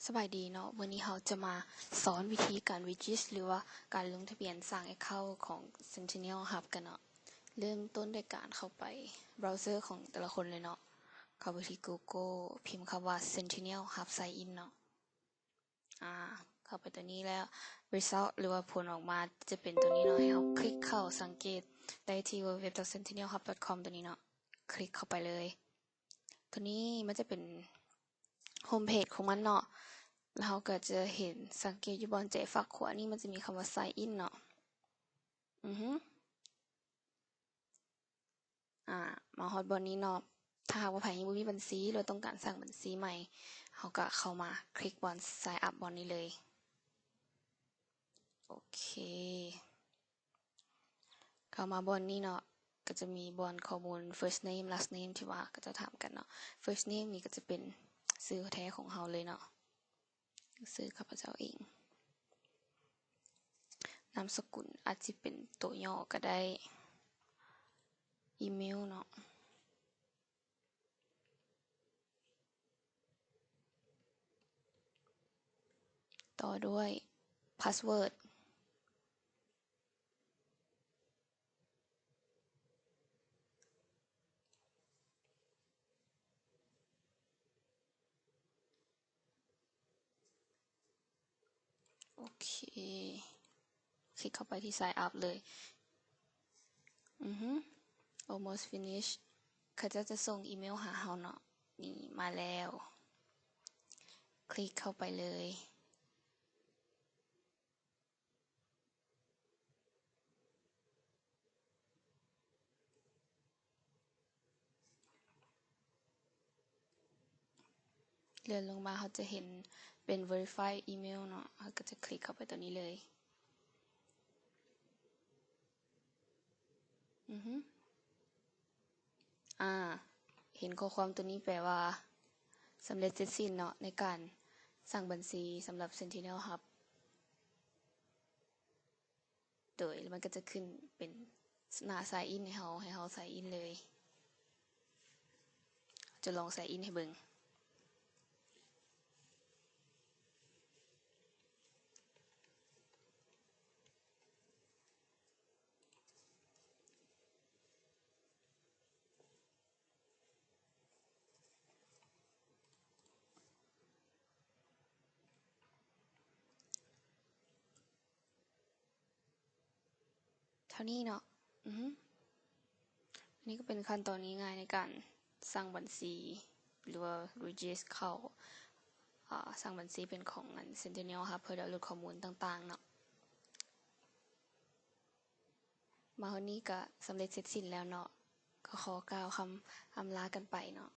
ສະບາຍດີເນາະ, ມື້ນີ້ເຮົາຈະມາສອນວິທີການ register ຫຼືວ່າການລົງທະບຽນສ້າງ account ຂອງ Sentinel Hub ກັນເນາະ. ເລີ່ມຕົ້ນດ້ວຍການເຂົ້າໄປ browser ຂອງແຕ່ລະຄົນເລີຍເນາະ. ເຂົ້າໄປທີ່ Google ພິມຄຳວ່າ Sentinel Hub Sign In ເນາະ. ອາ ເຂົ້າໄປຕົວນີ້ແລ້ວ result ຫຼືວ່າຜົນອອກມາຈະເປັນຕົວນີ້ເນາະ. ໃຫ້ເຮົາຄລິກເຂົ້າ ສັງເກດໄດ້ທີ່ www.sentinelhub.com ຕົວນີ້ເນາະ. ຄລິກເຂົ້າໄປເລີຍ. ຕົວນີ້ມັນຈະເປັນ home page ຂອງມັນເນາະ. ແລ້ວເຮົາກໍຈະເຫັນ ສັງເກດຢູ່ບ່ອນແຈຟາກຂວານີ້ ມັນຈະມີຄຳວ່າ sign in ເນາະ. ອືຮຶ ອາ ມາຮອດບ່ອນນີ້ເນາະ. ຖ້າຫາກວ່າໃຜຍັງບໍ່ມີບັນຊີ ຫຼືວ່າຕ້ອງການສ້າງບັນຊີໃໝ່ ເຮົາກໍເຂົ້າມາຄລິກບ່ອນ sign up ບ່ອນນີ້ເລີຍ. ໂອເຄ ເຂົ້າມາບ່ອນນີ້ເນາະ, ກໍຈະມີບ່ອນຂໍ້ມູນ first name last name ທີ່ວ່າເຂົາເຈົ້າຖາມກັນເນາະ. First name ນີ້ກໍຈະເປັນຊື່ແທ້ຂອງເຮົາເລີຍເນາະ, ຊື່ຂ້າພະເຈົ້າເອງ. ນາມສະກຸນອາດຊິເປັນຕົວຫຍໍ້ກໍໄດ້. ອີເມວເນາະ. ຕໍ່ດ້ວຍ password. ໂອເຄ ຄລິກເຂົ້າໄປທີ່ sign up ເລີຍ. ອືຮຶ almost finish. ເຂົາເຈົ້າຈະສົ່ງອີເມວຫາເຮົາເນາະ. ນີ້ມາແລ້ວ. ຄລິກເຂົ້າໄປເລີຍ. ເລື່ອນລົງມາ ເຮົາຈະເຫັນເປັນ verify email ເນາະ, ເຮົາກໍຈະຄລິກເຂົ້າໄປຕົວນີ້ເລີຍ. ອືຮຶ ອາ ເຫັນຂໍ້ຄວາມຕົວນີ້ແປວ່າ ສຳເລັດເສັດສິ້ນເນາະ ໃນການສ້າງບັນຊີສຳລັບ Sentinel Hub. ໂດຍ ແລ້ວມັນກໍຈະຂຶ້ນເປັນໜ້າ sign in ໃຫ້ເຮົາ, ໃຫ້ເຮົາ sign in ເລີຍ. ຈະລອງ sign in ໃຫ້ເບິ່ງ. ເທົ່ານີ້ເນາະ. ອືຮຶ ນີ້ກໍເປັນຂັ້ນຕອນງ່າຍໆໃນການສ້າງບັນຊີ ຫຼືວ່າ register ເຂົ້າ ອາ ສ້າງບັນຊີເປັນຂອງອັນ Sentinel Hub ເພື່ອດາວໂຫຼດຂໍ້ມູນຕ່າງໆເນາະ. ມາຮອດນີ້ກໍສຳເລັດເສັດສິ້ນແລ້ວເນາະ. ກໍຂໍກ່າວຄຳອຳລາກັນໄປເນາະ.